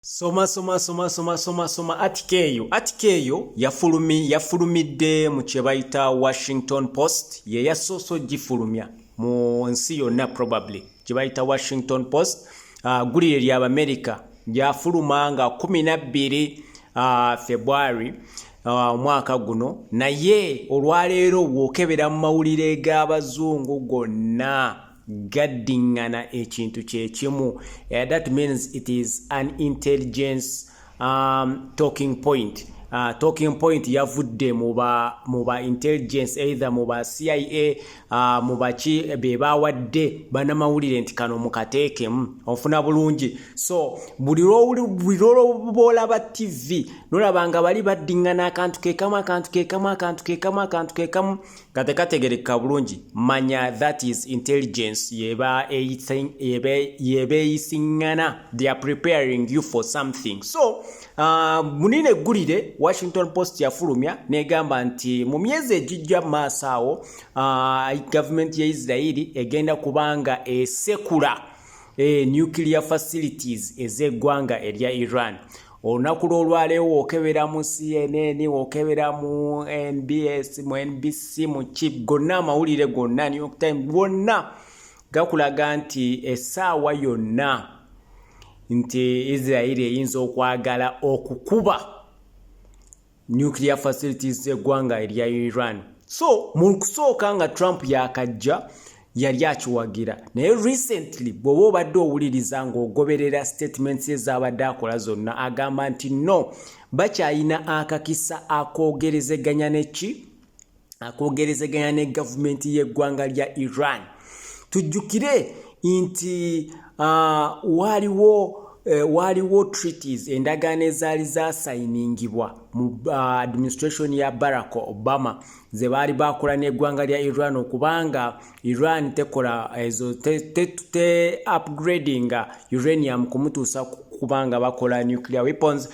Soma, soma, soma, soma, soma, soma article eyo. Article eyo yafulumidde mu kye bayita Washington Post, ye yasoose ogifulumya mu nsi yonna probably, gye bayita Washington Post, ggulire ly'Abamerika, lyafuluma nga 12 February omwaka guno. Naye olwaleero bw'okebera mu mawulire g'abazungu gonna, gaddiŋŋana ekintu kyekimu. That means it is an intelligence talking point. Talking point yavudde mu ba intelligence, either mu ba CIA, mu baki be bawadde bannamawulire nti kano mukateekemu. Ofuna bulungi? So buli lwolaba TV, nolaba nga bali baddiŋŋana akantu kekamu, akantu kekamu, akantu kekamu, akantu kekamu nga tekategerekeka bulungi, manya that is intelligence yeba eyisiŋŋana. They are preparing you for something. So munine eggulire Washington Post yafulumya negamba nti mu myezi egijja mu maaso awo, gavumenti ya Isirairi egenda kubanga esekula nuclear facilities ez'eggwanga erya Iran. Olunaku lw'olwaleero wokebera mu CNN, wokebera mu NBS, mu NBC, mu ki, gonna amawulire gonna, New York Times, bonna gakulaga nti essaawa yonna nti Isirairi eyinza okwagala okukuba nuclear facilities z'eggwanga erya Iran. So mu kusooka nga Trump yakajja yali akiwagira, naye recently bw'oba obadde owuliriza ng'ogoberera statements ezabadde akola zonna, agamba nti no, bakyayina akakisa akoogerezeganya neki, akoogerezeganya ne gavumenti y'eggwanga lya Iran. Tujjukire nti waaliwo treaties, endagaano ezaali zasayiningibwa mu administration ya Barack Obama ze baali bakola n'eggwanga lya Iran, okubanga Iran tekola ezo te upgradinga uranium kumutuusa kubanga bakola nuclear weapons.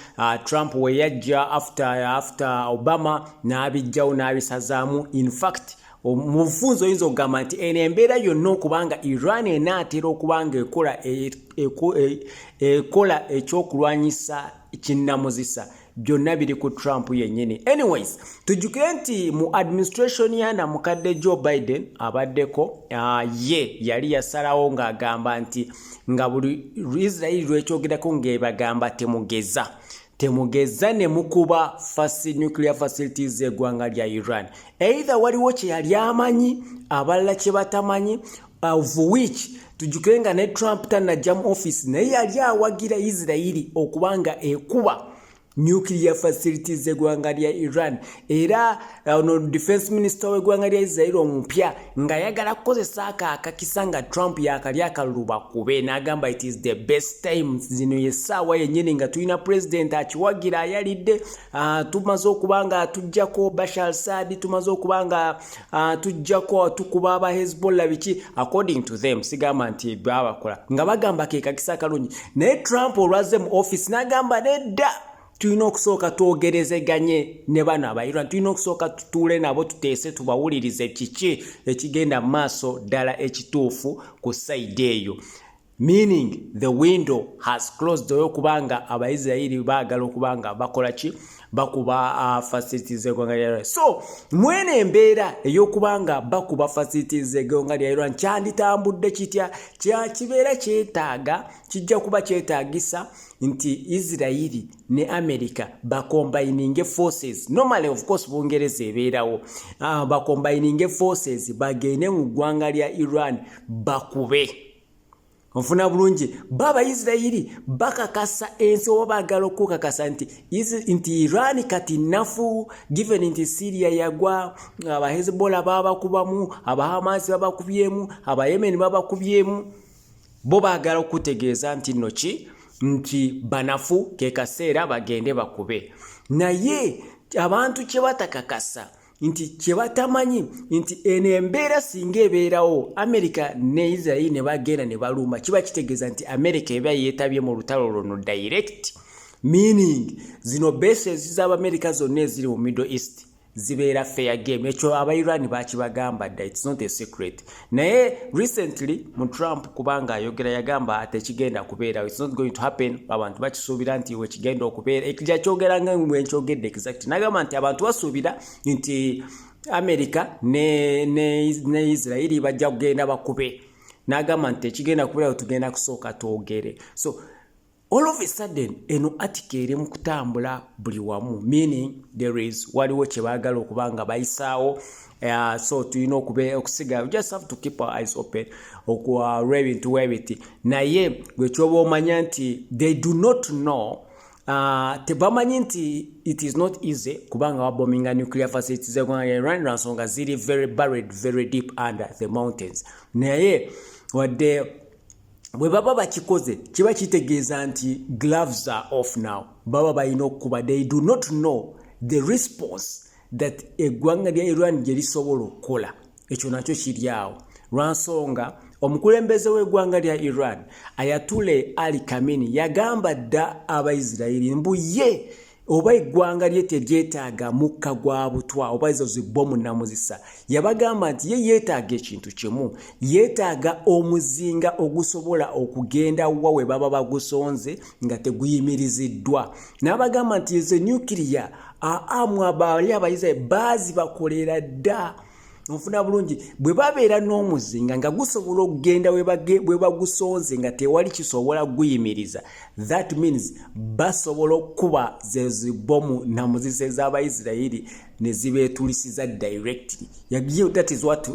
Trump we yajja after Obama n'abijjawo n'abisazaamu. In fact, mu bufunze oyinza okugamba nti eno embeera yonna okubanga Iran enaatera okubanga ekola ekyokulwanyisa kinnamuzisa, byonna biri ku Trump yennyini. Anyways, tujjukire nti mu administration ya namukadde Joe Biden abaddeko, ye yali yasalawo ng'agamba nti nga buli Israeli lwekyogerako ng'ebagamba temugeza, temugeza ne mukuba nuclear facilities z'eggwanga lya Iran. Either waliwo kye yali amanyi abalala kye batamanyi, of which tujjukire nga ne Trump tannajja mu office, naye yali awagira Isirairi okubanga ekuba nuclear facilities z'eggwanga lya Iran. Era ono defense minister w'eggwanga lya Israel omupya ng'ayagala kukozesa ako akakisa nga Trump yakali akalulu bakube, n'agamba it is the best time, zino yessaawa yennyini nga tulina president akiwagira ayalidde, tumaze okuba nga tujjako Bashar Assad, tumaze okuba nga tujjako tukuba aba Hezbollah biki, according to them. Sigamba nti babakola nga bagamba ke kakisa akalungi, naye Trump olwazze mu office n'agamba nedda, tulina okusooka twogerezeganye ne bano Abairwan, tulina okusooka tutuule nabo, tuteese, tubawulirize kiki ekigenda mu maaso ddala ekituufu ku side eyo, meaning the window has closed olwokubanga Abaisirairi baagala okuba nga bakola ki, bakuba facilities z'eggwanga lya Iran. So mwene embeera ey'okuba nga bakuba facilities z'eggwanga lya Iran kyanditambudde kitya? Kibeera kyetaaga, kijja kuba kyetaagisa nti Isirairi ne America bacombininge forces. Normally, of course, Bungereza ebeerawo, bacombininge forces bagende mu ggwanga lya Iran bakube. Onfuna bulungi? Ba Abaisirairi bakakasa ensi oba baagala okukakasa nti Iran kati nafu, given nti Syria yagwa, Abahezbollah babakubamu, Abahamasi babakubyemu, Abayemen babakubyemu. Bo baagala okutegeeza nti nno ki, nti banafu, ke kaseera bagende bakube. Naye abantu kye batakakasa nti kye batamanyi nti eno embeera singa ebeerawo, America ne Israel ne bagenda ne balumba, kiba kitegeeza nti America eba yeetabye mu lutalo luno direct, meaning zino bases z'Abamerika zonna eziri mu Middle East. Zibeera fair game. Ekyo aba Iran bakibagamba dda, it's not a secret. Naye recently mu Trump, kubanga ayogera, yagamba tekigenda kubeerawo, it's not going to happen. Abantu bakisuubira nti wekigenda okubeera, ekija kyogera nga bwenkyogedde exact. Nagamba nti abantu basuubira nti America ne Israeli bajja kugenda bakube. N'agamba nti tekigenda kubeerawo, tugenda kusooka twogere. So all of a sudden eno article eri mu kutambula buli wamu, meaning there is, waliwo kye baagala okuba nga bayisaawo. So tulina okusiga, we just have to keep our eyes open okulw'ebintu webiti. Naye gwe kyoba omanya nti they do not know, tebamanyi nti it is not easy kubanga babominga nuclear facilities z'eggwanga lya Iran, lwansonga ziri very buried very deep under the mountains. Naye wadde bwe baba bakikoze, kiba kitegeeza nti gloves are off now, baba balina okukuba. They do not know the response that eggwanga lya Iran gye lisobola okukola. Ekyo nakyo kiri awo, lwansonga omukulembeze w'eggwanga lya Iran, Ayatollah Ali Khamenei, yagamba dda Abaisirairi mbu ye oba eggwanga lye teryetaaga mukka gwa butwa oba ezo zibomu namuzisa. Yabagamba nti ye yeetaaga ekintu kimu, yeetaaga omuzinga ogusobola okugenda wa we baba bagusonze nga teguyimiriziddwa. N'abagamba nti ezo nuclear aamu abaali Abaisirairi baazibakolera dda. Onfuna bulungi? Bwe babeera n'omuzinga nga gusobola okugenda bwe bagusonze nga tewali kisobola guyimiriza, that means basobola okukuba zezibomu namuzisa ez'Abaisirairi ne zibeetulisiza directly. That is what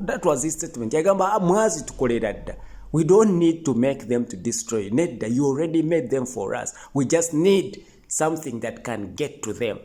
that was his statement. Yagamba, "Ah, mwazitukolera dda, we don't need to make them to destroy. Nedda, you already made them for us, we just need something that can get to them."